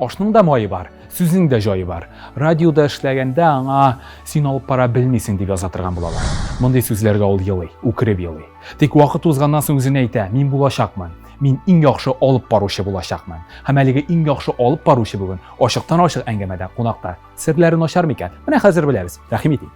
Ашның да мае бар, сүзнең дә җае бар. Радиода эшләгәндә аңа син алып бара белмисең дип яза торган булалар. Мондый сүзләргә ул елый, үкереп елый. Тик вакыт узганнан соң үзенә әйтә, мин булачакмын. Мин иң яхшы алып баручы булачакмын. Һәм әлеге иң яхшы алып баручы бүген ачыктан-ачык әңгәмәдә кунакта. Серләре начар микән? Менә хәзер беләбез. Рәхим итик.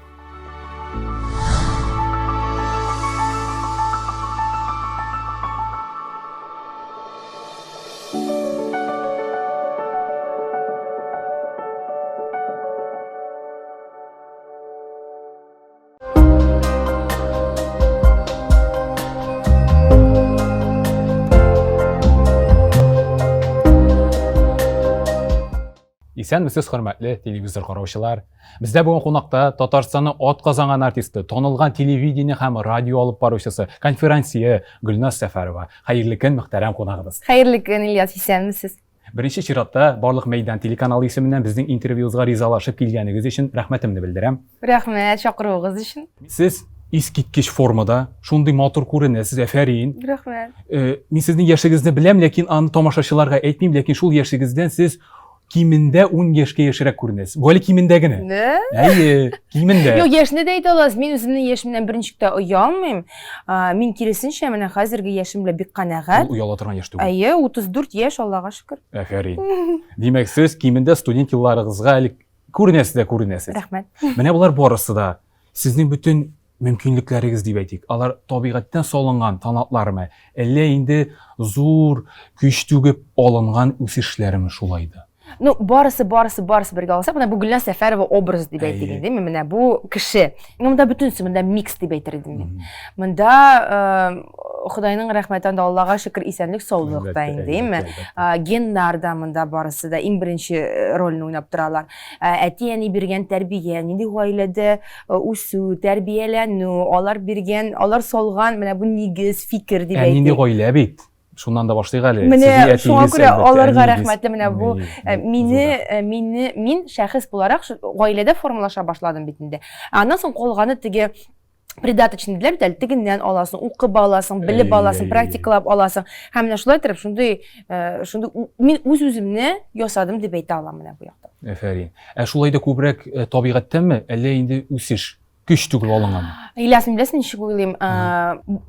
Исәнмесез, хөрмәтле телевизор караучылар. Бездә бүген кунакта Татарстанның атказанган артисты, танылган телевидение һәм радио алып баручысы, конферансье Гөлназ Сәфәрова. Хәерле көн, мөхтәрәм кунагыбыз. Хәерле көн, Ильяс, исәнмесез. Беренче чиратта барлык Мәйдан телеканалы исеменнән безнең интервьюыбызга ризалашып килгәнегез өчен рәхмәтемне белдерәм. Рәхмәт чакыруыгыз өчен. Сез искиткеч формада, шундый матур күренәсез, әфәрин. Рәхмәт. Мин сезнең яшегезне беләм, ләкин аны тамашачыларга әйтмим, ләкин шул яшегездән сез кимендә 10 яшькә яшьрәк күренәсез. Бу әле кимендә генә. Не? Әйе, кимендә. Юк, яшьне дә әйтә аласыз. Мин үземнең яшемнән берничек тә оялмыйм. Мин киресенчә, менә хәзерге яшем белән бик канәгать. Ул ояла торган яшь түгел. Әйе, 34 яшь, Аллага шөкер. Әфәрин. Димәк, сез кимендә студент елларыгызга әле күренәсез дә күренәсез. Рәхмәт. Менә болар барысы да сезнең бөтен мөмкинлекләрегез дип әйтик, алар табигатьтән салынган талантлармы, әллә инде зур көч түгеп алынган үсешләрме шулай да? Ну, барысы, барысы, барысы бергә алсак, менә бу Гөлназ Сәфәрова образы дип әйтик инде, менә бу кеше. Ну, монда бөтенесе, монда микс дип әйтер идем мин. Монда э, Ходайның рәхмәте анда Аллага шөкер исәнлек, саулык та инде, әйеме? Геннар да монда барысы да иң беренче э, рольне уйнап торалар. Әти-әни биргән тәрбия, нинди гаиләдә үсү, тәрбияләнү, алар биргән, алар салган менә бу нигез, фикер дип әйтик. Ә нинди гаилә бит? Шуннан да башлыйк әле. Менә шуңа күрә аларга рәхмәтле менә бу мине мине мин шәхес буларак гаиләдә формалаша башладым бит инде. Аннан соң калганы теге придаточный диләр бит әле, тегеннән аласың, укып аласың, белеп аласың, практикалап аласың. Һәм менә шулай итеп шундый шундый мин үз-үземне ясадым дип әйтә алам менә бу якта. Әфәрин. Ә шулай да күбрәк табигатьтәнме, әллә инде үсеш, көч түгел алынганмы? Ильяс, мин беләсең ничек уйлыйм?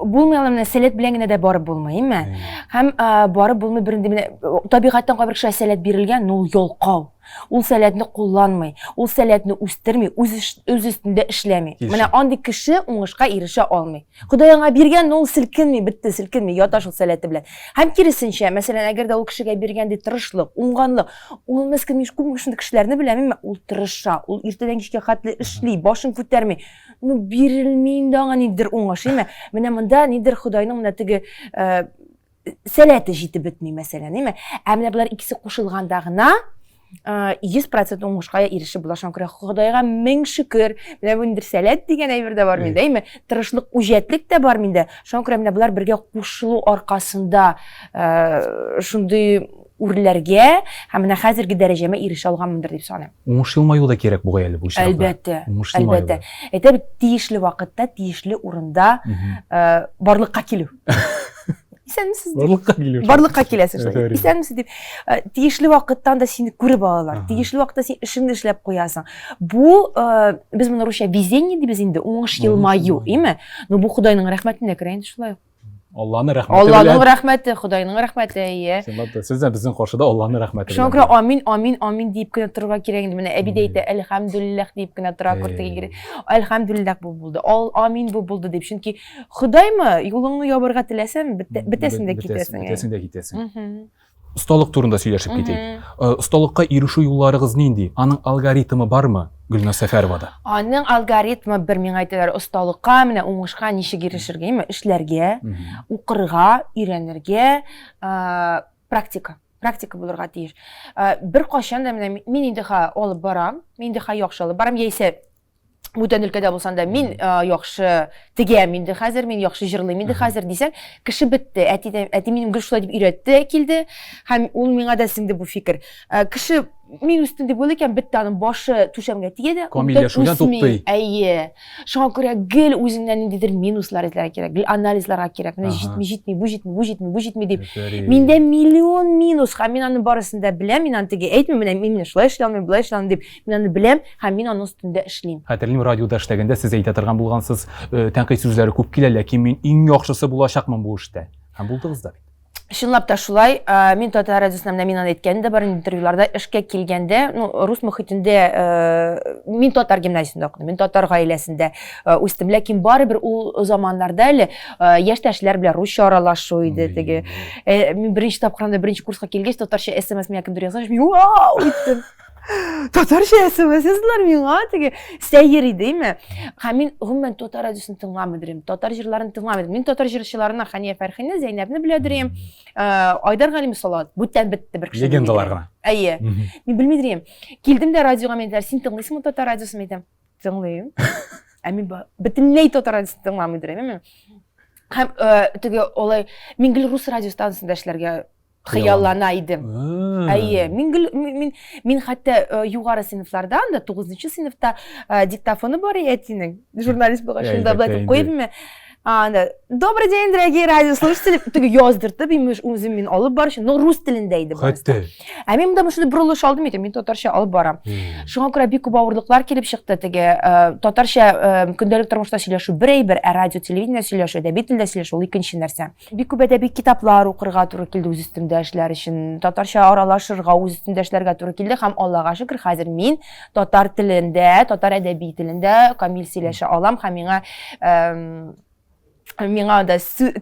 Булмый алай менә сәләт белән генә дә барып булмый, әйме? Һәм барып булмый бернинди менә табигатьтән кайбер кешегә сәләт бирелгән, но ул ялкау. Ул сәләтне кулланмый, ул сәләтне үстерми, үз, үз өстендә эшләми. Менә андый кеше уңышка ирешә алмый. Ходай аңа биргән, но ул селкенми, бетте, селкенми, ята шул сәләте белән. Һәм киресенчә, мәсәлән, әгәр дә ул кешегә биргән ди тырышлык, уңганлык, ул мескен, мин күп шундый кешеләрне беләм, әмма ул тырыша, ул иртәдән кичкә хәтле эшли, башын күтәрми. Ну, бирелми инде аңа ниндидер уңыш, әйме? Менә монда нидер Ходайның менә теге сәләте җитеп бетми, мәсәлән, әйме? Ә менә болар икесе кушылганда гына 100% уңышка ирешеп була. Шуңа күрә Ходайга мең шөкер. Менә бу ниндидер сәләт дигән әйбер дә бар миндә, әйме? Тырышлык, үҗәтлек тә бар миндә. Шуңа күрә менә болар бергә кушылу аркасында шундый үрләргә һәм менә хәзерге дәрәҗәмә ирешә алганмындыр дип саныйм. Уңыш елмаю да кирәк бугай әле бу очракта. Әлбәттә. Уңыш елмаю. Әлбәттә. Әйтә бит, тиешле вакытта, тиешле урында барлыкка килү. Исәнмесез дип. Барлыкка килү. Барлыкка киләсең шулай. Исәнмесез дип. Тиешле вакыттан да сине күреп алалар. Тиешле вакытта син эшеңне эшләп куясың. Бу без моны русча везение дибез инде, уңыш елмаю, име? Но бу Ходайның рәхмәтенә керә инде шулай ук. Алланың рәхмәте белән. Алланың рәхмәте, Ходайның рәхмәте, әйе. Чынлап та, сез дә безнең каршыда Алланың рәхмәте белән. Шуңа күрә амин, амин, амин диеп кенә торырга кирәк инде. Менә әби дә әйтә, әлхәмдүлилләһ диеп кенә тора күртегә кирәк. Әлхәмдүлилләһ бу булды. Ал, амин бу булды дип. Чөнки Ходаймы, юлыңны ябырга теләсәм, бетәсең дә китәсең. Бетәсең дә китәсең. Осталык турында сөйләшеп китик. Э, осталыкка ирешү юлларыгыз нинди? Аның алгоритмы бармы Гөлназ Сәфәровада? Аның алгоритмы бер миңа әйтәләр, осталыкка, менә уңышка ничек ирешергә, әйме? Эшләргә, укырга, өйрәнергә, э, практика. Практика булырга тиеш. Э, бер кайчан да менә мин инде ха алып барам, мин инде ха яхшы алып барам, яисә бүтән өлкәдә булсаң да, мин яхшы тегәм инде хәзер, мин яхшы җырлыйм инде хәзер дисәң, кеше бетте. Әти, әти минем гел шулай дип өйрәтте килде, һәм ул миңа да сеңде бу фикер. Кеше Мин үстем дип уйлый икән, бетте аның башы түшәмгә тия дә, Камилләшүдән туктый. Әйе. Шуңа күрә гел үзеңнән ниндидер минуслар эзләргә кирәк, гел анализларга кирәк. Менә җитми, җитми, бу җитми, бу җитми, бу җитми дип. Миндә миллион минус, һәм мин аны барысын да беләм, мин аны теге әйтмим, менә мин шулай эшли алмыйм, болай эшли алмыйм дип. Мин аны беләм һәм мин аның өстендә эшлим. Хәтерлим, радиода эшләгәндә сез әйтә торган булгансыз, э, тәнкыйть сүзләре күп килә, ләкин мин иң яхшысы булачакмын бу эштә. Һәм булдыгыз да бит. Чынлап та шулай. Э, мин татар радиосында менә мин аны әйткәнем дә бар интервьюларда эшкә килгәндә, ну, рус мохитендә э, мин татар гимназиясендә укыдым, мин татар гаиләсендә э, үстем, ләкин барыбер ул заманнарда әле яшьтәшләр белән русча аралашу иде теге. Мин беренче тапкыр анда беренче курска килгәч, татарча смс миңа кемдер язгач, мин вау иттем. Татарча смс яздылар миңа, теге сәер иде, име? Һәм мин гомумән татар радиосын тыңламый идем, татар җырларын тыңламый идем. Мин татар җырчыларына Хәния Фәрхине, Зәйнәбне белә идем. Э, Айдар Галим Салават, бүтән бетте бер кеше. Легендалар гына. Әйе. Мин белми идем. Килдем дә радиога мин әйтәләр, син тыңлыйсыңмы татар радиосын? Мин әйтәм, тыңлыйм. Ә мин бөтенләй татар радиосын тыңламый идем. Һәм э, теге олай мин гел рус радио станциясендә эшләргә хыяллана идем. Әйе, мин гел мин мин хәтта э, югары сыйныфларда, анда 9 сыйныфта э, диктофоны бар иде әтинең. Журналист булгач, шунда былай итеп куеп мин анда Добрый день, дорогие радиослушатели. Теге яздыртып, имеш, үзем мин алып баручы, но рус телендә иде Хәтта. Ә мин монда шундый борылыш алдым икән, мин татарча алып барам. Шуңа күрә бик күп авырлыклар килеп чыкты теге э, татарча көндәлек тормышта сөйләшү бер әйбер, ә радио, телевидение сөйләшү, әдәби телдә сөйләшү ул икенче нәрсә. Бик күп әдәби китаплар укырга туры килде үз өстемдә эшләр өчен, татарча аралашырга, үз өстемдә эшләргә туры килде һәм Аллага шөкер, хәзер мин татар телендә, татар әдәби телендә камил сөйләшә алам һәм миңа миңа да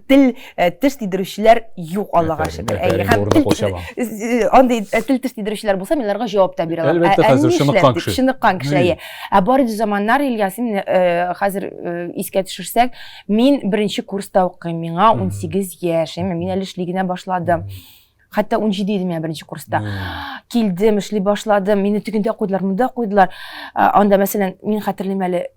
тел э, теш тидерүчеләр юк Аллага шөкер. Әйе, һәм тел, э, э, андый тел теш тидерүчеләр булса, мин аларга җавап та бирә алам. Әлбәттә, хәзер чыныккан кеше. Чыныккан кеше, әйе. Ә бар иде заманнар, Ильяс, хәзер искә төшерсәк, Мин беренче курста укыйм, миңа 18 яшь, әмма мин әле эшли генә башладым. Хәтта 17 идем мин беренче курста. Килдем, эшли башладым, мине тегендә куйдылар, монда куйдылар. Анда, мәсәлән, мин хәтерлим әле,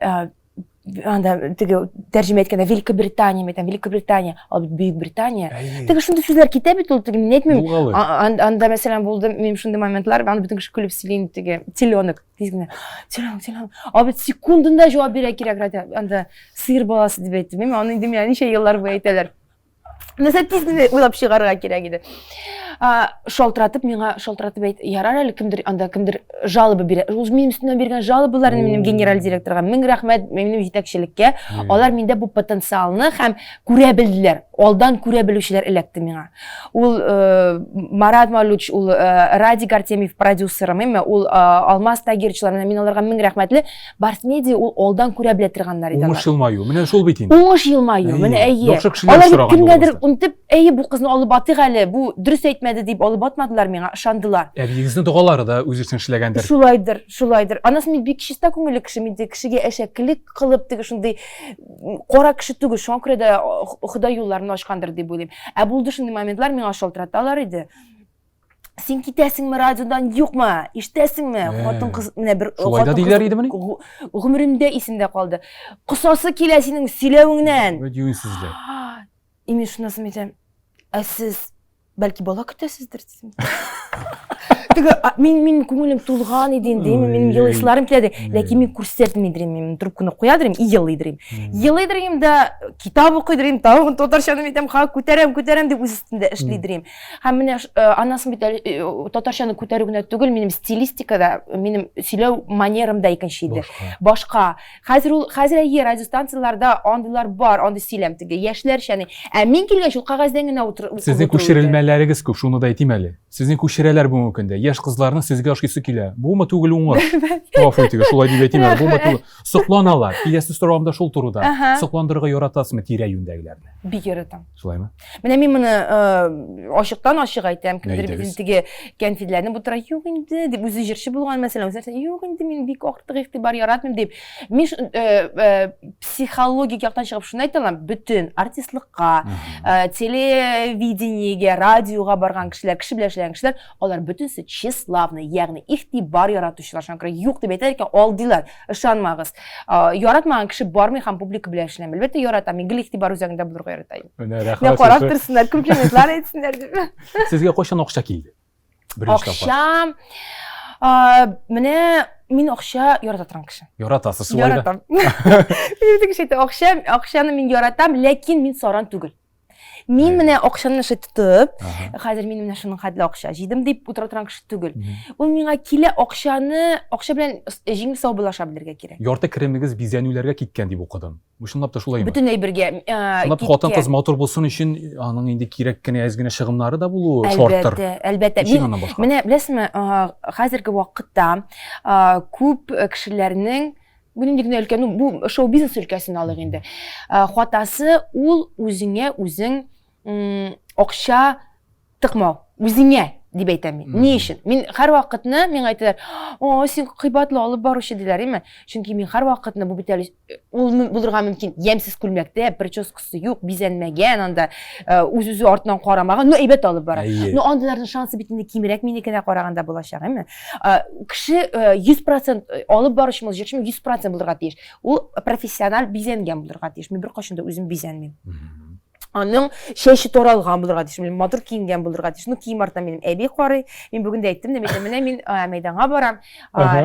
анда теге тәрҗемә иткәндә Великобритания, әйтәм, Великобритания, ал бит Бөек Британия. Теге шундый сүзләр китә бит ул, теге мин әйтмим. Анда, мәсәлән, булды минем шундый моментлар, аны бөтен кеше көлеп сөйли, теге теленок. Тиз генә, теленок, теленок. Ал бит секундында җавап бирә кирәк, анда сыер баласы дип әйтте. Мин аны инде миңа ничә еллар буе әйтәләр. Нәрсә тиз генә уйлап чыгарырга кирәк иде. Шалтыратып миңа шалтыратып әйт, ярар әле кемдер анда кемдер жалоба бирә. Ул минем өстеннән биргән жалобаларны минем генераль директорга мең рәхмәт, минем җитәкчелеккә. Алар миндә бу потенциалны һәм күрә белделәр. Алдан күрә белүчеләр эләкте миңа. Ул э, Марат Малюч, ул э, Радик Артемьев продюсерым, әмма ул э, Алмаз Тагирчылар, менә мин аларга мең рәхмәтле. Барс Медиа ул алдан күрә белә торганнар иде. Уңыш елмаю. Менә шул бит инде. Уңыш елмаю. Менә әйе. Яхшы кешеләр Алар бит кемгәдер унтып, әйе, бу кызны алып атыйк әле, бу дөрес әйтмәде дип алып атмадылар миңа, ышандылар. Әбиегезнең догалары да үз эшен эшләгәндер. Шулайдыр, шулайдыр. Анасы мин бик чиста күңелле кеше, мин кешегә әшәкелек кылып, теге шундый кара кеше түгел, шуңа күрә дә Ходай юлларын ачкандыр дип уйлыйм. Ә булды шундый моментлар, миңа шалтыраталар иде. Син китәсеңме радиодан, юкмы? Ишетәсеңме? Э, хатын-кыз менә бер Шулай да диләр идемени? Гомеремдә исемдә калды. Косасы килә синең сөйләвеңнән. Вәт юньсезләр. И мин шуннан соң әйтәм, ә сез бәлки бала көтәсездер дисем. Теге мин мин күңелем тулган иде инде, минем елыйсыларым килә иде. Ләкин мин күрсәтми дирем, мин трубканы куя дирем и елый дирем. Елый дирем дә китап укый дирем, тагын татарчаны әйтәм, ха күтәрәм, күтәрәм дип үз өстендә эшли дирем. Һәм менә э, аннан соң бит әле э, татарчаны күтәрү генә түгел, минем стилистика да, минем сөйләү манерам да икенче иде. Башка. Хәзер ул хәзер әйе, радиостанцияләрдә андыйлар бар, андый сөйләм теге яшьләрчә. Ә мин килгәч ул кәгазьдән генә утыр. Сезнең күчерелмәләрегез күп, шуны да әйтим әле. Сезне күчерәләр бүгенге көндә. Яшь кызларның сезгә ошыйсы килә. Бумы түгел уңыш. Гафу итегез, шулай дип әйтим әле. Бумы түгел. Сокланалар. Киләсе соравым да шул турыда. Сокландырырга яратасызмы тирә-юньдәгеләрне? Бик яратам. Шулаймы? Менә мин моны э, ачыктан ачык әйтәм. Кемдер бит теге кәнфидләрне бу тора, юк инде дип үзе җырчы булган мәсәлән, үзе юк инде мин бик артык игътибар яратмыйм дип. Мин э, э, психологик яктан чыгып шуны әйтә алам, бөтен артистлыкка, телевидениегә, радиога барган кешеләр, кеше белән эшләгән кешеләр, алар бөтенесе тщеславный, ягъни игътибар яратучылар. Шуңа күрә юк дип әйтәләр икән, алдыйлар. Ышанмагыз. Яратмаган кеше бармый һәм публика белән эшләми. Әлбәттә, яратам. Мин гел игътибар үзәгендә булырга ярата идем. Менә рәхмәт. Карап торсыннар, комплиментлар әйтсеннәр дип. Сезгә кайчан акча килде? Акча. Менә мин акча ярата торган кеше. Яратасыз шулай да? Яратам. Мин кеше әйтә, акча, акчаны мин яратам, ләкин мин саран түгел. Мин менә акчаны шулай тотып, хәзер мин менә шуның хәтле акча җыйдым дип утыра торган кеше түгел. Ул миңа килә акчаны, акча белән җиңел саубуллаша белергә кирәк. Ярты керемегез бизәнүләргә киткән дип укыдым. Бу чынлап та шулаймы? Бөтен әйбергә Чынлап хатын-кыз матур булсын өчен аның инде кирәк кенә әз генә чыгымнары да булуы шарттыр. Әлбәттә, әлбәттә. Мин, менә беләсезме, хәзерге вакытта күп кешеләрнең бу нинди генә өлкә, ну бу шоу-бизнес өлкәсен алыйк инде. Хатасы ул үзеңә үзең акча тыкмау үзеңә дип әйтәм мин. Ни өчен? Мин һәрвакытны миңа әйтәләр, "О, син кыйбатлы алып баручы" диләр, име? Чөнки мин һәрвакытны бу бит әле э, ул булырга мөмкин ямьсез күлмәктә, прическасы юк, бизәнмәгән анда, э, үз-үзе артыннан карамаган, но әйбәт алып бара. Но андыйларның шансы бит инде кимрәк минекенә караганда булачак, име? Э, кеше 100% алып баручымы, җырчымы 100% булырга тиеш. Ул профессиональ бизәнгән булырга тиеш. Мин беркайчан да үзем бизәнмим. Аның чәче таралган булырга тиеш, матур киенгән булырга тиеш. Ну, кием артыннан минем әби карый. Мин бүген дә әйттем дә, мин менә мин мәйданга барам.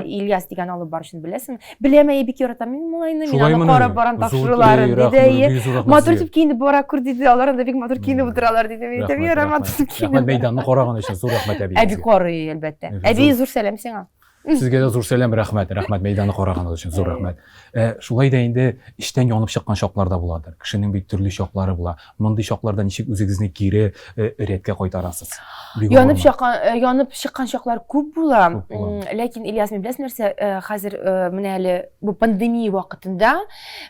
Ильяс дигән алып баручыны беләсеңме? Беләм, әйе, бик яратам мин малайны. Мин аны карап барам тапшыруларын, диде, әйе. Матур итеп киенеп бара күр, диде. Алар анда бик матур киенеп утыралар, диде. Мин әйтәм, ярар, матур итеп киенеп. Рәхмәт мәйданны караган өчен, зур рәхмәт әби. Әби карый, әлбәттә. Әби, зур сәлам сиңа. Сезгә дә зур сәлам, рәхмәт, рәхмәт мәйданны караганыгыз өчен, зур рәхмәт. Ә, шулай да инде эчтән янып чыккан чаклар да буладыр. Кешенең бит төрле чаклары була. Мондый чакларда ничек үзегезне кире э, рәткә кайтарасыз? Бик янып чыккан, э, янып чыккан чаклар күп була. Күп була. Ләкин Ильяс, мин беләсең нәрсә, э, хәзер менә әле бу пандемия вакытында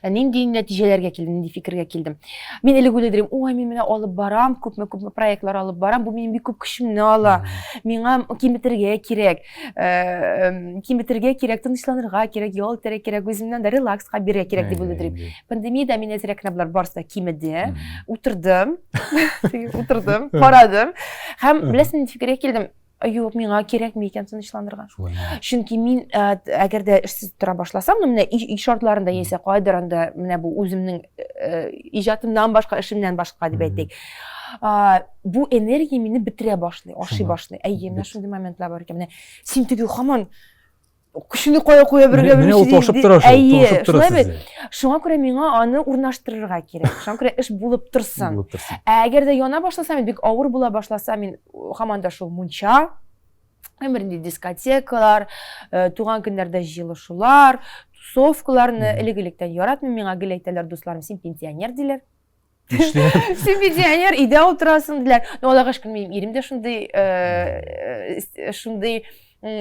нинди нәтиҗәләргә килдем, нинди фикергә килдем. Мин элек уйлый идем, ой, мин менә алып барам, күпме-күпме проектлар алып барам, бу минем бик күп көчемне ала. Миңа киметергә кирәк. Э, киметергә кирәк, тынычланырга кирәк, ял итәргә кирәк, үземнән дә релакска бирергә кирәк дип уйлыйм. Пандемиядә мин әзрәк кенә болар барысы да кимеде. Утырдым, утырдым, карадым. Һәм беләсең, нинди фикергә килдем? Юк, миңа кирәкми икән тынычланырга. Чөнки мин э, әгәр дә эшсез тора башласам, ну менә өй шартларында яисә кайдыр анда менә бу үземнең э, иҗатымнан башка, эшемнән башка дип әйтик. Бу энергия мине бетерә башлый, ашый башлый. Әйе, менә шундый моментлар бар икән. Менә син теге һаман көчеңне кая куя белергә белмичә. Менә ул ташып тора шул, ташып тора сезне. Шуңа күрә миңа аны урнаштырырга кирәк. Шуңа күрә эш булып торсын. Булып торсын. Ә әгәр дә яна башласа, мин бик авыр була башласа, мин һаман да шул мунча, бернинди дискотекалар, э, туган көннәрдә җыелышулар, тусовкаларны элек-электән яратмыйм. Миңа гел әйтәләр, дусларым, син пенсионер диләр. Син пенсионер, өйдә утырасың диләр. Ну, Аллага шөкер, минем ирем дә шундый, э, э, шундый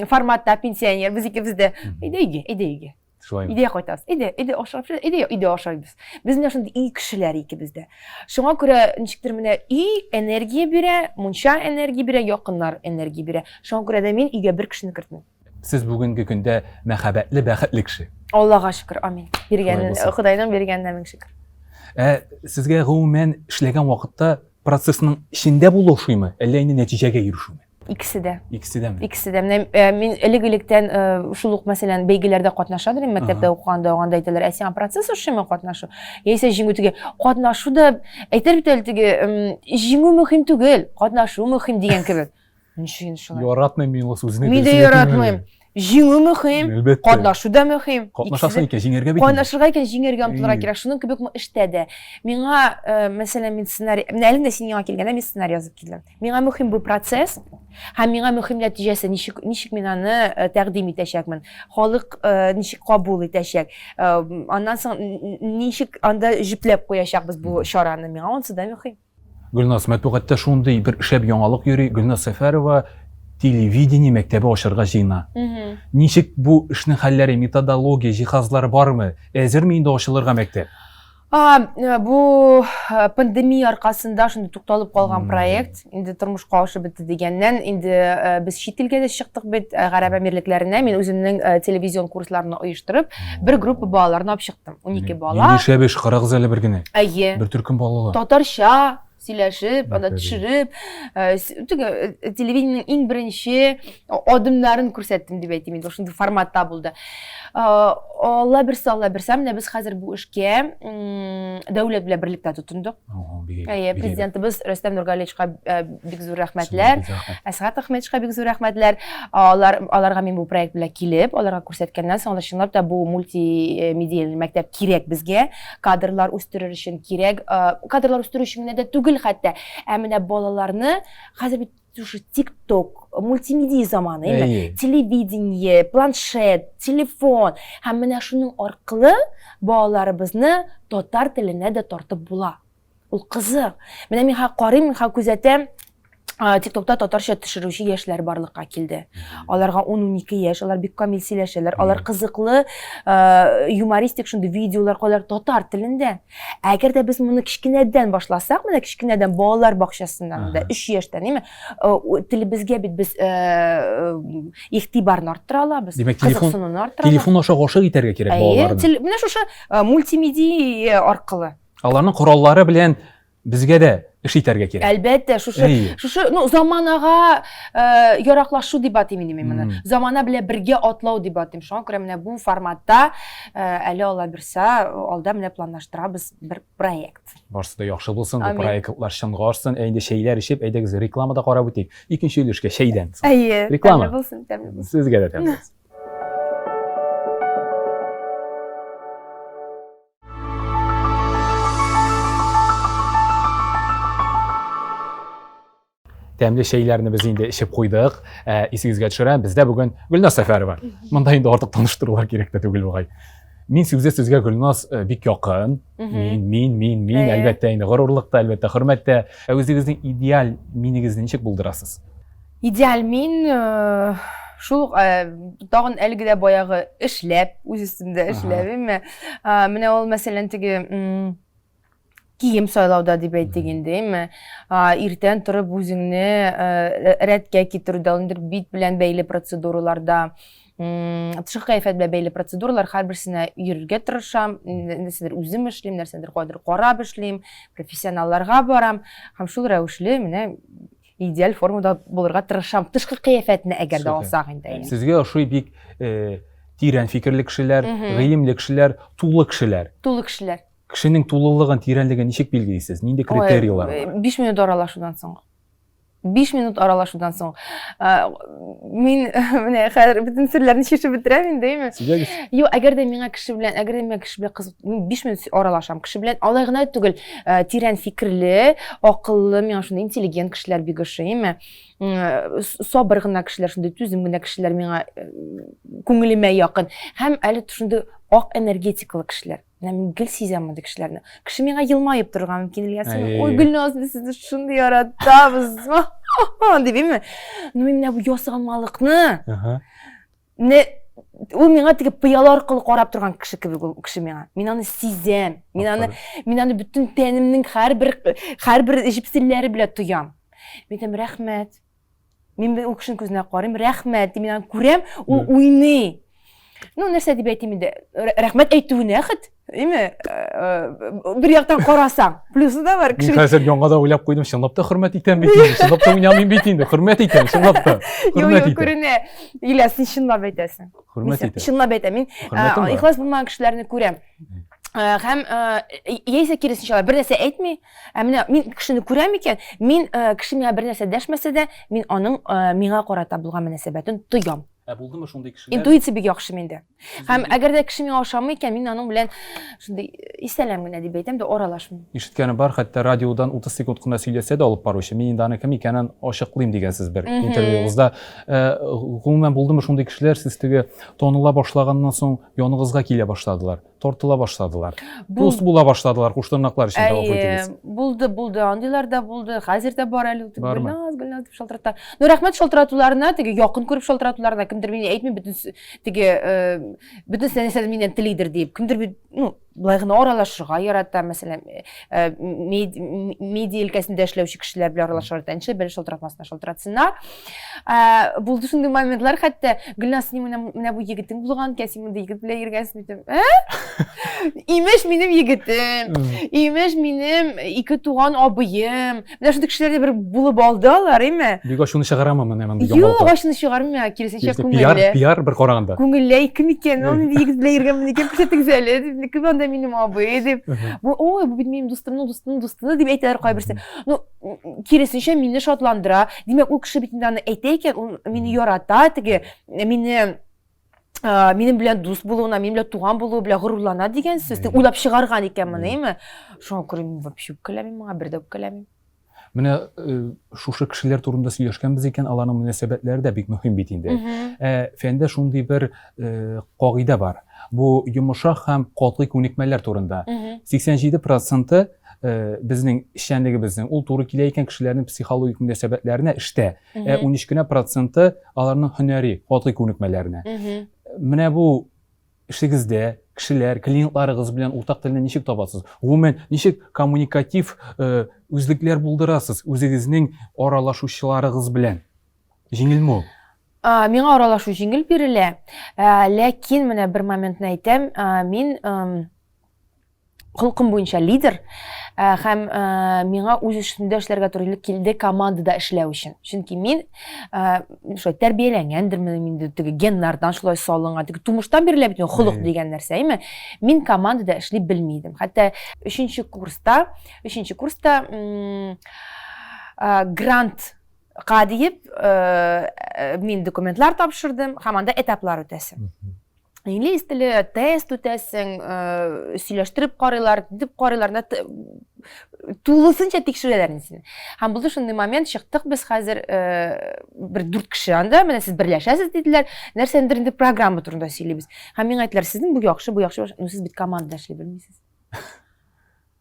форматта пенсионер, без икебез дә. Әйдә өйгә, әйдә өйгә. Шулай. Өйдә кайтабыз. Әйдә, әйдә ашап, әйдә өйдә ашайбыз. Без менә шундый өй кешеләре икебез дә. Шуңа күрә ничектер менә өй энергия бирә, мунча энергия бирә, якыннар энергия бирә. Шуңа күрә дә мин өйгә бер кешене кертмим. Сез бүгенге көндә мәхәббәтле, бәхетле кеше. Аллага шөкер, амин. Биргән, Ходайның биргәненә мең шөкер. Ә сезгә гомумән эшләгән вакытта процессның эчендә булу ошыймы, әллә инде нәтиҗәгә ирешүме? Икесе дә. Икесе дәме? Икесе дә. Менә э, мин элек-электән э, шул ук мәсәлән бәйгеләрдә катнаша идем, мәктәптә укыганда, анда әйтәләр, ә сиңа процесс ошыймы катнашу? Яисә җиңү теге катнашу да әйтәләр бит әле теге җиңү мөһим түгел, катнашу мөһим дигән кебек. Ничек шулай? Яратмыйм мин ул сүзне. Мин дә яратмыйм. Җиңү мөһим, катнашу да мөһим. Катнашасың икән, җиңәргә бит. Катнашырга икән, җиңәргә омтылырга кирәк. Шуның кебек эштә дә. Миңа, э, мәсәлән, мин сценарий, менә әле дә син миңа килгәндә мин сценарий язып килдем. Миңа мөһим бу процесс һәм миңа мөһим нәтиҗәсе, ничек ничек мин аны э, тәкъдим итәчәкмен. Халык э, ничек кабул итәчәк. Аннан соң ничек анда җөпләп куячакбыз бу чараны. Миңа анысы да мөһим. Гөлназ, матбугатта шундый бер шәп яңалык йөри, Гөлназ Сәфәрова телевидение мәктәбе ачарга җыена. Ничек бу эшнең хәлләре, методология, җиһазлары бармы? Әзерме инде ачылырга мәктәп? А, э, бу э, пандемия аркасында шундый тукталып калган проект инде тормышка ашып бетте дигәннән инде э, без чит илгә дә чыктык бит Гарәп Әмирлекләренә мин үземнең телевизион курсларны оештырып бер группа балаларны алып чыктым 12 бала. Нинди шәп эш, карагыз әле бер генә. Әйе. Бер төркем балалар. Татарча, Сөйләшеп, анда төшереп, теге телевидениенең иң беренче адымнарын күрсәттем дип әйтим инде, шундый форматта булды. Алла бирсә, Алла бирсә, менә без хәзер бу эшкә дәүләт белән берлектә тотындык. Әйе, президентыбыз Рөстәм Нургалиевичка бик зур рәхмәтләр. Әсгать Әхмәтовичка бик зур рәхмәтләр. Алар аларга мин бу проект белән килеп, аларга күрсәткәннән соң, алар чынлап та бу мультимедияле мәктәп кирәк безгә, кадрлар үстерер өчен кирәк. Кадрлар үстерү өчен генә дә түгел хәтта. Ә менә балаларны хәзер бит шушы ТикТок, мультимедиа заманы, әйеме? Телевидение, планшет, телефон. Һәм менә шуның аркылы балаларыбызны татар теленә дә тартып була. Ул кызык. Менә мин хәзер карыйм, мин хәзер күзәтәм, ТикТокта татарча төшерүче яшьләр барлыкка килде. Аларга 10-12 яшь, алар бик камил сөйләшәләр, алар кызыклы, юмористик шундый видеолар куялар татар телендә. Әгәр дә без моны кечкенәдән башласак, менә кечкенәдән балалар бакчасыннан да, 3 яшьтән, әйме, телебезгә бит без игътибарны арттыра алабыз. Димәк, телефон, телефон аша гашык итәргә кирәк балаларны. Менә шушы мультимедиа аркылы. Аларның кораллары белән безгә дә эш итәргә кирәк. Әлбәттә, шушы шушы ну заманага э, яраклашу дип атыйм инде мин моны. Замана белән бергә атлау дип атыйм. Шуңа күрә менә бу форматта э, әле Алла бирсә, алда менә планлаштырабыз бер проект. Барысы да яхшы булсын, бу проектлар чынга ашсын. Ә инде чәйләр эчеп, әйдәгез реклама да карап үтик. Икенче өлешкә чәйдән соң. Әйе, реклама. Тәмле булсын, тәмле булсын. Сезгә дә тәмле булсын. Тәмле чәйләрне без инде эчеп куйдык. Ә, исегезгә төшерәм, бездә бүген Гөлназ Сәфәрова. Монда инде артык таныштырулар кирәк тә түгел бугай. Мин сүзе сүзгә Гөлназ э, бик якын. Мин, мин, мин, мин, әлбәттә инде горурлык та, әлбәттә, хөрмәт тә. Ә үзегезнең идеаль минегезне ничек булдырасыз? Идеаль мин э, шул ук э, тагын әлеге дә баягы эшләп, үз өстемдә эшләп, әйме? Менә ул мәсәлән теге кием сайлауда дип әйтик инде, әйме? Иртән торып үзеңне э, рәткә китерүдә, ул инде бит белән бәйле процедураларда, тышкы кыяфәт белән бәйле процедуралар һәрберсенә йөрергә тырышам, нәрсәдер үзем эшлим, нәрсәдер кайдыр карап эшлим, профессионалларга барам һәм шул рәвешле менә идеаль формада булырга тырышам. Тышкы кыяфәтне әгәр дә алсак инде. Сезгә ошый бик э, тирән фикерле кешеләр, гыйлемле кешеләр, тулы кешеләр. Тулы кешеләр. Кешенең тулылыгын, тирәнлеген ничек билгелисез? Нинди критерийлар бар? 5 минут аралашудан соң. 5 минут аралашудан соң. Мин менә хәзер бөтен серләрне чишеп бетерәм инде, әйме? Сөйләгез. Юк, әгәр дә миңа кеше белән, әгәр дә миңа кеше белән кызык, мин 5 минут аралашам кеше белән, алай гына түгел, тирән фикерле, акыллы, миңа шундый интеллигент кешеләр бик ошый, әйме? Сабыр гына кешеләр, шундый түзем генә кешеләр миңа күңелемә якын. Һәм әле шундый ак энергетикалы кешеләр. Менә мин гел сизәм мондый кешеләрне. Кеше миңа елмаеп торырга мөмкин, Ильяс. Ой, Гөлназ, без сезне шундый яратабыз. Дип, әйме? Ну, мин менә бу ясалмалыкны. Менә ул миңа теге пыяла аркылы карап торган кеше кебек ул кеше миңа. Мин аны сизәм. Мин аны мин аны бөтен тәнемнең һәрбер һәрбер җепселләре белән тоям. Мин әйтәм, рәхмәт. Мин ул кешенең күзенә карыйм, рәхмәт, мин аны күрәм, ул уйный. Ну, нәрсә дип әйтим инде, рәхмәт әйтүенә хет, әйме, э, э, бер яктан карасаң, плюсы да бар. Мин хәзер яңа да уйлап куйдым, чынлап та хөрмәт итәм бит инде, чынлап та уйнамыйм бит инде, хөрмәт итәм, чынлап та. Хөрмәт итәм. Күренә. Ильяс, син чынлап әйтәсең. Хөрмәт итәм. Чынлап әйтәм. Мин э, ихлас булмаган кешеләрне күрәм. Һәм яисә киресенчә, алар бер нәрсә әйтми, ә менә мин кешене күрәм икән, мин кеше миңа бер нәрсә дәшмәсә дә, мин аның миңа карата булган мөнәсәбәтен тоям. Ә булдымы шундый кешеләр? Интуиция бик яхшы миндә. Һәм әгәр дә кеше миңа ошамый икән, мин аның белән шундый исәләм генә дип әйтәм дә аралашмыйм. Ишеткәнем бар, хәтта радиодан 30 секунд кына сөйләсә дә алып баручы, мин инде аның кем икәнен ачыклыйм дигәнсез бер интервьюгызда. Гомумән булдымы шундый кешеләр, сез теге таныла башлаганнан соң яныгызга килә башладылар? Тартыла башладылар. Дус була башладылар, куштырнаклар өчен дә гафу итегез. Булды, булды, андыйлар да булды, хәзер дә бар әле. Гөлназ, Гөлназ дип шалтырата. Ну, рәхмәт шалтыратуларына, теге якын күреп шалтыратуларына, кемдер мине әйтми, бөтен теге э, бөтен нәрсәне миннән телидер дип. Кемдер бит, ну, Былай гына аралашырга ярата, мәсәлән, э, медиа өлкәсендә эшләүче кешеләр белән аралашырга ярата. Ничә бәле шалтыратмасына шалтыратсыннар. Э, булды шундый моментлар, хәтта Гөлназ, синең менә, менә бу егетең булган икән, син мондый егет белән йөргәнсең дидем. Ә? Имеш минем егетем, имеш минем ике туган абыем. Менә шундый кешеләр дә бер булып алды алар, әйме? Бик ачуны чыгарамы менә мондый яңалыклар? Юк, ачуны чыгармый, киресенчә күңелле. Пиар, пиар бер караганда. Күңелле, кем икән, ул нинди егет белән йөргәнмен икән, күрсәтегез әле, дип, кем анда минем абый, дип. Бу, ой, бу бит минем дустымның дустының дусты, дип әйтәләр кайберсе. Ну, киресенчә мине шатландыра. Димәк, ул кеше бит инде аны әйтә икән, ул мине ярата, теге, мине минем белән дус булуына, минем белән туган булуы белән горурлана дигән сүз. Тик уйлап чыгарган икән моны, әйме? Шуңа күрә мин вообще үпкәләмим моңа, бер дә үпкәләмим. Менә э, шушы кешеләр турында сөйләшкәнбез икән, аларның мөнәсәбәтләре дә бик мөһим бит инде. Ә фәндә шундый бер э, кагыйдә бар. Бу йомшак һәм катгый күнекмәләр турында. 87 проценты э, безнең эшчәнлегебезнең ул туры килә икән кешеләрнең психологик мөнәсәбәтләренә эштә. Ә 13 кенә проценты аларның һөнәри, катгый күнекмәләренә. Менә бу эшегездә кешеләр, клиентларыгыз белән уртак телне ничек табасыз? Гомумән, ничек коммуникатив э, үзлекләр булдырасыз үзегезнең аралашучыларыгыз белән? Җиңелме ул? Миңа аралашу җиңел бирелә. Ә, ләкин менә бер моментны әйтәм, мин холкым буенча лидер ә, һәм ә, миңа үз өстемдә эшләргә туры килде командада эшләү өчен. Чөнки мин ә, шулай тәрбияләнгәндермен инде теге геннардан шулай салынган, теге тумыштан бирелә бит холык дигән нәрсә, әйме? Мин командада эшли белми идем. Хәтта өченче курста, өченче курста ә, грант ка диеп ә, мин документлар тапшырдым һәм анда этаплар үтәсең. Инглиз теле, тест үтәсең, э, сөйләштереп карыйлар, дип карыйлар, тулысынча тикшерәләр инде сине. Һәм булды шундый момент, чыктык без хәзер э, бер дүрт кеше анда, менә сез берләшәсез диделәр, нәрсәндер инде программа турында сөйлибез. Һәм миңа әйттеләр, сезнең бу яхшы, бу яхшы, ну сез бит командада эшли белмисез.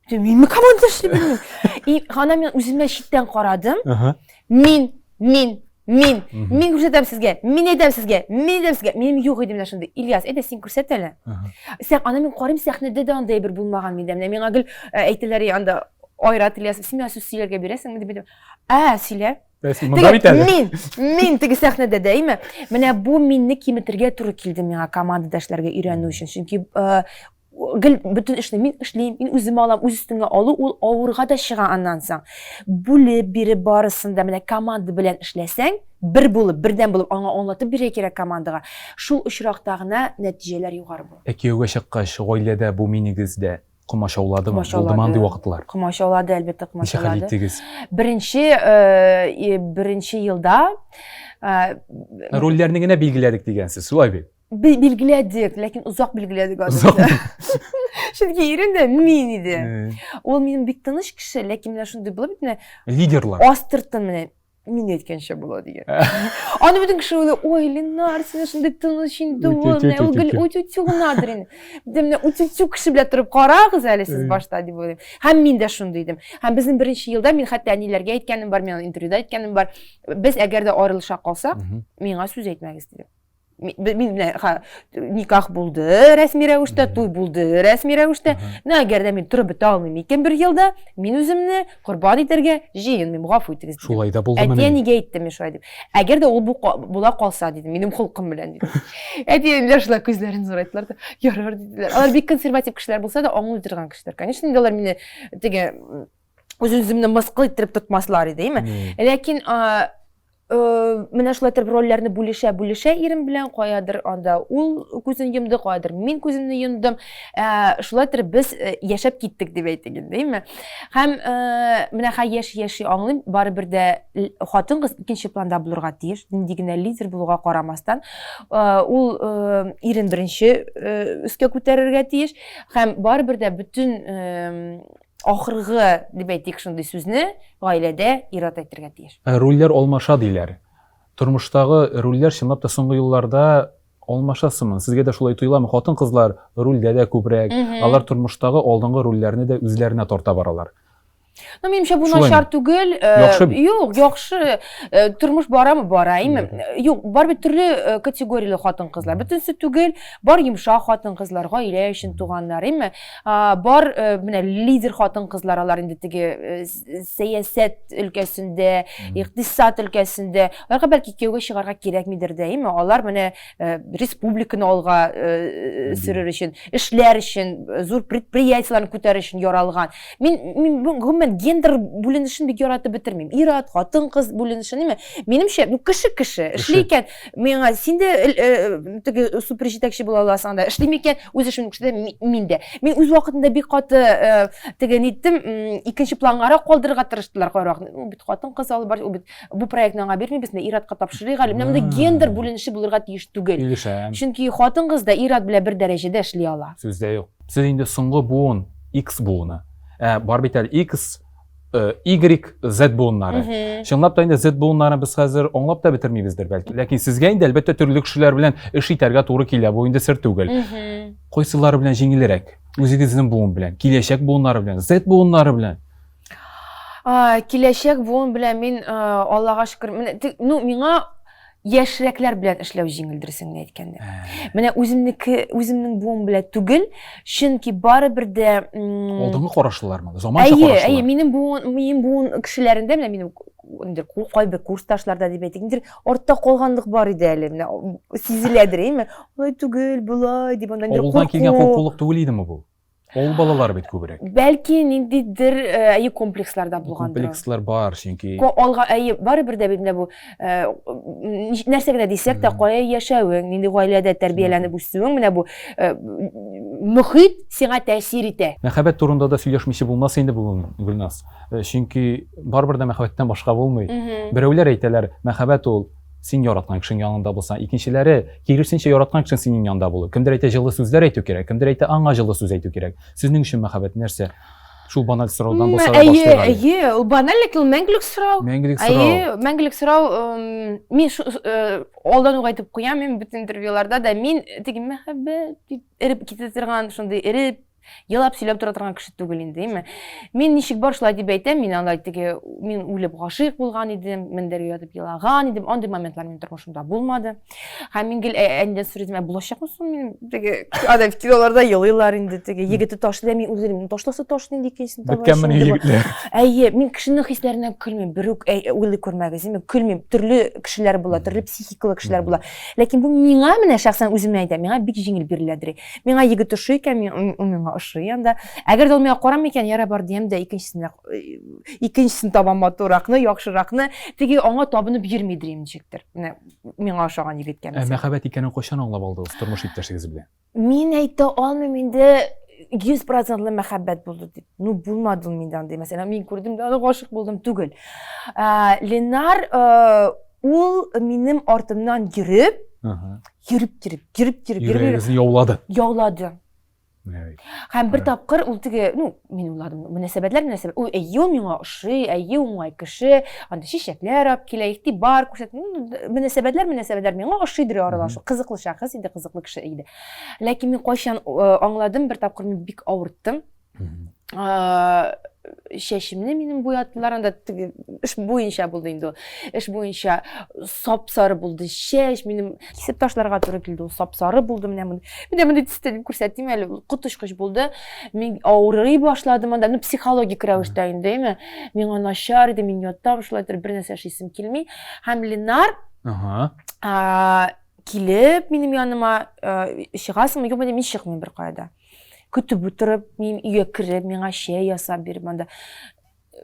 Мин команда эшли белмим. И ана мин үземә читтән карадым. Мин, мин, мин, мин күрсәтәм сезгә, мин әйтәм сезгә, мин әйтәм сезгә. Минем юк иде менә шундый. Ильяс, әйдә син күрсәт әле. Сәх, ана мин карыйм сәхнәдә дә андай бер булмаган миндә. Менә миңа гел э, әйтәләр анда Айрат Ильясов, син миңа сүз сөйләргә бирәсеңме дип әйтәм. Ә, сөйлә. Монда бит әле. Мин, мин теге сәхнәдә дә, әйме? Менә бу минне киметергә туры килде миңа командада эшләргә өйрәнү өчен. Чөнки э, гел бөтен эшне мин эшлим, мин үзем алам, үз өстеңә алу ул авырга да чыга аннан соң. Бүлеп биреп барысын да менә команда белән эшләсәң, бер булып, бердәм булып аңа аңлатып бирергә кирәк командага. Шул очракта гына нәтиҗәләр югары була. Ә кияүгә чыккач, гаиләдә бу минегез дә комачауладымы? Булдымы андый вакытлар? Комачаулады, әлбәттә, комачаулады. Ничек хәл иттегез? Беренче, э, беренче елда э, рольләрне генә билгеләдек дигәнсез, шулай бит? Билгеләдек, ләкин озак билгеләдек аны. Чөнки ирем дә мин иде. Ул минем бик тыныч кеше, ләкин менә шундый булып бит менә. Лидерлар. Астыртын менә мин әйткәнчә була дигән. Аны бөтен кеше уйлый, ой, Ленар, син шундый тыныч инде ул, менә ул гел үтү гынадыр инде. Менә үтү кеше белән торып карагыз әле сез башта дип уйлыйм. Һәм мин дә шундый идем. Һәм безнең беренче елда мин хәтта әниләргә әйткәнем бар, мин интервьюда әйткәнем бар. Без әгәр дә аерылыша калсак, миңа сүз әйтмәгез дидем. Мин менә никах булды рәсми рәвештә, туй булды рәсми рәвештә. Менә әгәр дә мин торып бетә алмыйм икән бер елда, мин үземне корбан итәргә җыенмыйм, гафу итегез. Шулай да булдымыни? Әти-әнигә әйттем мин шулай дип. Әгәр дә ул бу була калса, дидем, минем холкым белән дидем. Әти-әниләр шулай күзләрен зурайттылар да, ярар диделәр. Алар бик консерватив кешеләр булса да, аңлый торган кешеләр. Конечно, инде алар мине теге үз-үземне мыскыл иттереп тотмаслар иде, әйме? Ләкин менә шулай итеп рольләрне бүлешә бүлешә ирем белән каядыр анда ул күзен йомды каядыр мин күземне йомдым ә, шулай итеп без яшәп киттек дип әйтик инде әйме һәм ә, менә хәй яши яши аңлыйм барыбер дә хатын кыз икенче планда булырга тиеш нинди генә лидер булуга карамастан ә, ул ә, ирен беренче ә, өскә күтәрергә тиеш һәм барыбер дә бөтен ә, Ахыргы дип әйтик шундый сүзне гаиләдә ир-ат әйтергә тиеш. Ә рольләр алмаша диләр. Тормыштагы рольләр чынлап та соңгы елларда алмаша сыман. Сезгә дә шулай тоеламы? Хатын-кызлар рольдә дә күбрәк, алар тормыштагы алдынгы рольләрне дә үзләренә тарта баралар. Ну, минемчә, бу начар түгел. Э, яхшы бит. Юк, яхшы. Э, тормыш барамы? Бара, әйме? Юк, бар бит төрле э, категорияле хатын-кызлар. Бөтенесе түгел, бар йомшак хатын-кызлар, гаилә өчен туганнар, әйме? Бар менә лидер хатын-кызлар, алар инде теге сәясәт өлкәсендә, икътисад өлкәсендә. Аларга бәлки кияүгә чыгарга кирәкмидер дә, әйме? Алар менә республиканы алга сөрер өчен, эшләр өчен, зур предприятиеләрне күтәрер өчен яралган. Мин, мин гомумән гендер бүленешен бик яратып бетермим. Ир-ат, хатын-кыз бүленеше, ниме? Минемчә, ну кеше кеше, эшли икән, миңа син дә теге супер җитәкче була аласың анда. Эшлим икән, үз эшемнең кеше дә мин дә. Мин үз вакытында бик каты теге ниттем, икенче плангарак калдырырга тырыштылар кайрак. Ул бит хатын-кыз алып бар, ул бит бу проектны аңа бирмибез, менә ир-атка тапшырыйк әле. Менә монда гендер бүленеше булырга тиеш түгел. Килешәм. Чөнки хатын-кыз да ир-ат белән бер дәрәҗәдә эшли ала. Сүз дә юк. Сез инде соңгы буын, X буыны. Ә бар бит әле X, э, Y, Z буыннары. Чынлап та инде Z буыннарын без хәзер аңлап та бетермибездер бәлки. Ләкин сезгә инде әлбәттә төрле кешеләр белән эш итәргә туры килә, бу инде сер түгел. Кайсылары белән җиңелрәк? Үзегезнең буын белән, киләчәк буыннары белән, Z буыннары белән. Киләчәк буын белән мин, Аллага шөкер, ну, миңа яшьрәкләр белән эшләү җиңел, дөресен генә әйткәндә. Менә үземнеке, үземнең буын белән түгел, чөнки барыбер дә алдынгы карашлылармы? Заманча карашлылар. Әйе, әйе, минем буын, минем буын кешеләрендә менә минем инде кайбер курсташларда дип әйтик, инде артта калганлык бар иде әле, менә сизеләдер, әйеме? Алай түгел, болай дип анда инде Авылдан килгән куркулык түгел идеме бу? Авыл балалары бит күбрәк. Бәлки ниндидер э, әйе комплекслар да булгандыр. Комплекслар бар, чөнки алга әйе барыбер дә бит менә бу э, нәрсә генә дисәк тә, кая яшәвең, нинди гаиләдә тәрбияләнеп үсүең, менә бу э, мөхит сиңа тәэсир итә. Мәхәббәт турында да сөйләшмичә булмас инде бүген, Гөлназ. Чөнки барыбер дә мәхәббәттән башка булмый. Берәүләр әйтәләр, мәхәббәт ул син яраткан кешең янында булсаң, икенчеләре киресенчә яраткан кешең синең янында булу. Кемдер әйтә җылы сүзләр әйтү кирәк, кемдер әйтә аңа җылы сүз әйтү кирәк. Сезнең өчен мәхәббәт нәрсә? Шул баналь сораудан булса да башлыйк әле. Әйе, ул баналь, ләкин ул мәңгелек сорау. Мәңгелек сорау. Әйе, мәңгелек сорау. Мин алдан ук әйтеп куям, мин бөтен интервьюларда да мин теге мәхәббәт дип эреп китә торган, шундый эреп елап сөйләп тора торган кеше түгел инде, әйме. Мин ничек бар шулай дип әйтәм, мин алай теге мин үлеп гашыйк булган идем, мендәргә ятып елаган идем, андый моментлар минем тормышымда булмады. Һәм мин гел әнидән сорыйм, ә булачакмы соң минем теге ада киноларда елыйлар инде теге егете ташлый, мин үзем ташласа ташлый инде икенчесен таба. Беткәнмен егетләр. Әйе, мин кешенең хисләренә көлмим, берүк уйлый күрмәгез, мин көлмим. Төрле кешеләр була, төрле психикалы кешеләр була. Ләкин бу миңа менә шәхсән үземә әйтәм, миңа бик җиңел биреләдер. Миңа егет ошый икән, ул миңа ошый анда. Әгәр дә ул миңа карамый икән, ярар бар диям дә икенчесенә икенчесен табам матурракны, яхшыракны. Теге аңа табынып йөрмидер ничектер. Менә миңа ошаган егеткә. Ә мәхәббәт икәнен кайчан аңлап алдыгыз тормыш иптәшегез белән? Мин әйтә алмыйм инде 100 процентлы мәхәббәт булды дип. Ну, булмады ул миндә андый. Мәсәлән, мин күрдем дә аны гашык булдым түгел. Ленар ул минем артымнан йөреп, йөреп йөреп, йөреп йөреп, йөрәгегезне яулады. Яулады. Һәм бер тапкыр ул теге, ну, мин уйладым, мөнәсәбәтләр, мөнәсәбәт. Ул әйе, ул миңа ошый, әйе, уңай кеше, анда чәчәкләр алып килә, игътибар күрсәтә. Мөнәсәбәтләр, мөнәсәбәтләр миңа ошыйдыр аралашу. Кызыклы шәхес иде, кызыклы кеше иде. Ләкин мин кайчан э, аңладым, бер тапкыр мин бик авырттым. Чәчемне минем буяттылар, анда теге эш буенча булды инде ул. Эш буенча сап-сары булды чәч, минем кисеп ташларга туры килде, ул сап-сары булды, менә моны. Менә моны төстә дип күрсәтим әле, ул коточкыч булды. Мин авырый башладым анда, ну психологик рәвештә инде, әйме. Миңа начар иде, мин ятам, шулай итеп бер нәрсә эшлисем килми. Һәм Ленар Ага. Килеп минем яныма, чыгасыңмы, юкмы дип, мин чыкмыйм беркая да. Көтеп утырып, мин өйгә кереп, миңа чәй ясап биреп анда.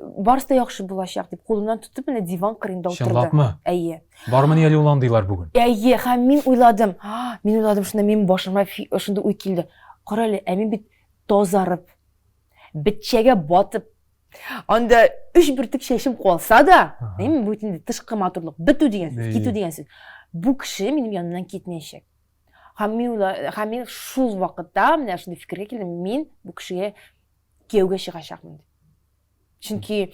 Барысы да яхшы булачак дип, кулымнан тотып, менә диван кырыенда утырды. Чынлапмы? Әйе. Бармыни әле ул андыйлар бүген? Әйе, һәм мин уйладым. Мин уйладым, шунда минем башыма шундый уй килде. Кара әле, ә мин бит тазарып, бетчәгә батып, анда өч бөртек чәчем калса да, мин бу инде тышкы матурлык бетү дигән сүз, китү дигән сүз. Бу кеше минем янымнан китмәячәк. Һәм мин уйла, һәм мин шул вакытта менә шундый фикергә килдем, мин бу кешегә кияүгә чыгачакмын дип. Чөнки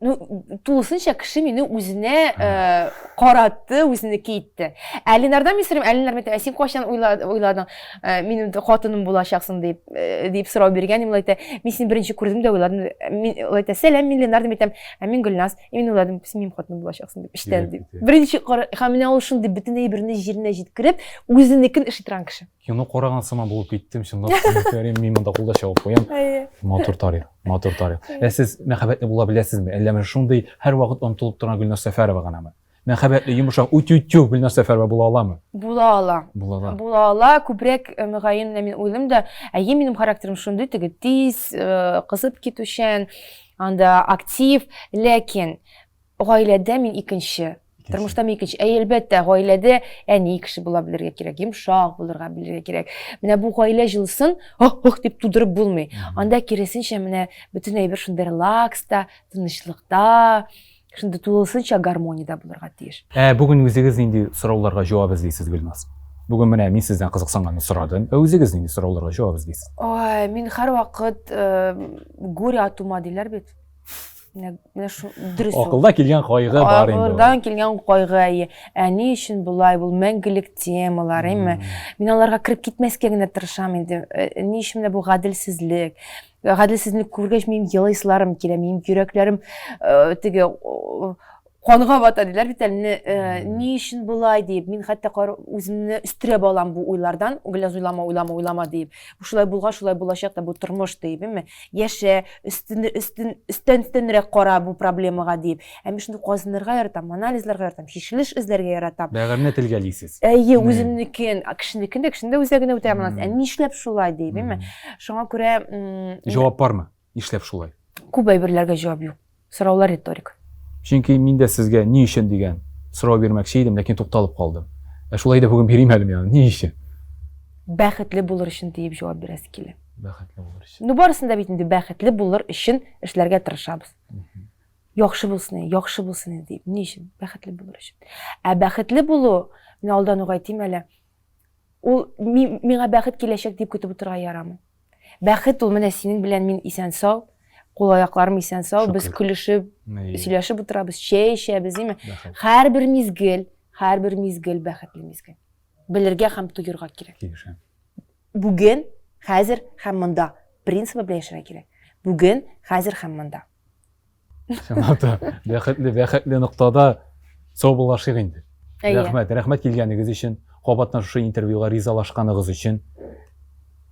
Ну, тулысынча кеше мине үзенә э, каратты, үзенеке итте. Ә Ленардан мин сорыйм, ә Ленар әйтә, ә син кайчан уйладың, э, минем хатыным булачаксың дип, э, дип сорау биргән, ул әйтә, мин сине беренче күрдем дә уйладым. Мин ул әйтә, сәлам, мин Ленар дип әйтәм, ә мин Гөлназ. И мин уйладым, син минем хатыным булачаксың дип, эштән дип. Беренче һәм менә ул шундый бөтен әйберне җиренә җиткереп, үзенекен эшли торган кеше. Кино караган сыман булып киттем, чынлап. Афәрин, мин монда кулда чабып куям. Матур тарих, матур тарих. Ә сез мәхәббәтле була беләсезме? Әллә менә шундый һәрвакыт омтылып торган Гөлназ Сәфәрова гынамы? Мәхәббәтле, йомшак, үтү-тю Гөлназ Сәфәрова була аламы? Була ала. Була ала. Була ала. Күбрәк, э, мөгаен, менә мин уйлыйм да, әйе, минем характерым шундый, теге тиз, э, кызып китүчән, анда актив, ләкин гаиләдә мин икенче. Тормышта мин икенче. Әй, әлбәттә, гаиләдә әни кеше була белергә кирәк, йомшак булырга белергә кирәк. Менә бу гаилә җылысын ох-ох дип тудырып булмый. Анда киресенчә менә бөтен әйбер шундый релакста, тынычлыкта, шундый тулысынча гармониядә булырга тиеш. Ә бүген үзегез нинди сорауларга җавап эзлисез, Гөлназ? Бүген менә мин сездән кызыксынганны сорадым. Ә үзегез нинди сорауларга җавап эзлисез? Ой, мин һәрвакыт э, горе от ума диләр бит. Менә менә шу дөрес ул. Акылда килгән кайгы бар инде. Акылдан килгән кайгы, әйе. Ә ни өчен болай? Бу мәңгелек темалар, әйме? Мин аларга кереп китмәскә генә тырышам инде. Э, ни өчен менә бу гаделсезлек? Гаделсезлек күргәч, минем елыйсыларым килә, минем йөрәкләрем э, теге канга бата диләр бит әле. Э, ни өчен болай дип, мин хәтта үземне өстерәп алам бу уйлардан. Гөлназ уйлама, уйлама, уйлама дип. Бу шулай булган, шулай булачак та, бу тормыш дип, әйме? Яшә, өстен, өстен, өстән өстәнрәк кара бу проблемага дип. Ә мин шундый казынырга яратам, анализларга яратам, чишелеш эзләргә яратам. Бәгырьне телгәлисез. Әйе, үземнекен, кешенекен дә, кешенең дә үзәгенә үтә анализ. Ә нишләп шулай дип, әйме? Шуңа күрә Җавап бармы? Нишләп шулай? Күп әйберләргә җавап юк. Сораулар риторик. Чөнки мин дә сезгә ни өчен дигән сорау бирмәкче идем, ләкин тукталып калдым. Ә шулай да бүген бирим әле мин аны. Ни өчен? Бәхетле булыр өчен диеп җавап бирәсе килә. Бәхетле булыр өчен. Ну, барысын да бит инде бәхетле булыр өчен эшләргә тырышабыз. Яхшы булсын, яхшы булсын дип. Ни өчен? Бәхетле булыр өчен. Ә бәхетле булу, мин алдан ук әйтим әле, ул миңа бәхет киләчәк дип көтеп утырырга ярамый. Бәхет ул менә синең белән мин исән-сау, кул-аякларым исән-сау, без көлешеп, сөйләшеп утырабыз, чәй эчәбез, димме? Һәрбер мизгел, һәрбер мизгел бәхетле мизгел. Белергә һәм тоерга кирәк. Килешәм. Бүген, хәзер һәм монда принцибы белән яшәргә кирәк. Бүген, хәзер һәм монда. Чынлап та, бәхетле, бәхетле ноктада саубуллашыйк инде. Рәхмәт, рәхмәт килгәнегез өчен, кабаттан шушы интервьюга ризалашканыгыз өчен.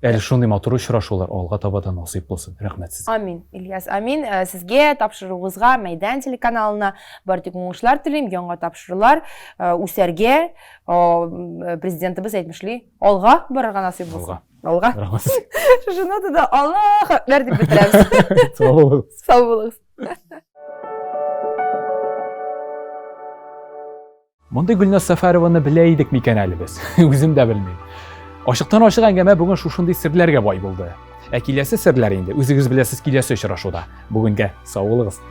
Әле шундый матур очрашулар алга таба да насыйп булсын. Рәхмәт сезгә. Амин, Ильяс, амин. Э, сезгә тапшыруыгызга, Мәйдан телеканалына бары тик уңышлар телим, яңа тапшырулар, э, үсәргә, э, президентыбыз әйтмешли, алга барырга насыйп булсын. Алга. Алга. Шушы нотада Аллаһ әкбәр дип бетерәбез. Сау булыгыз. Сау булыгыз. Мондый Гөлназ Сәфәрованы белә идек микән әле без? Үзем дә белмим. Ачыктан ачык әңгәмә бүген шушындый серләргә бай булды. Ә киләсе серләр инде үзегез беләсез киләсе очрашуда. Бүгенгә сау булыгыз.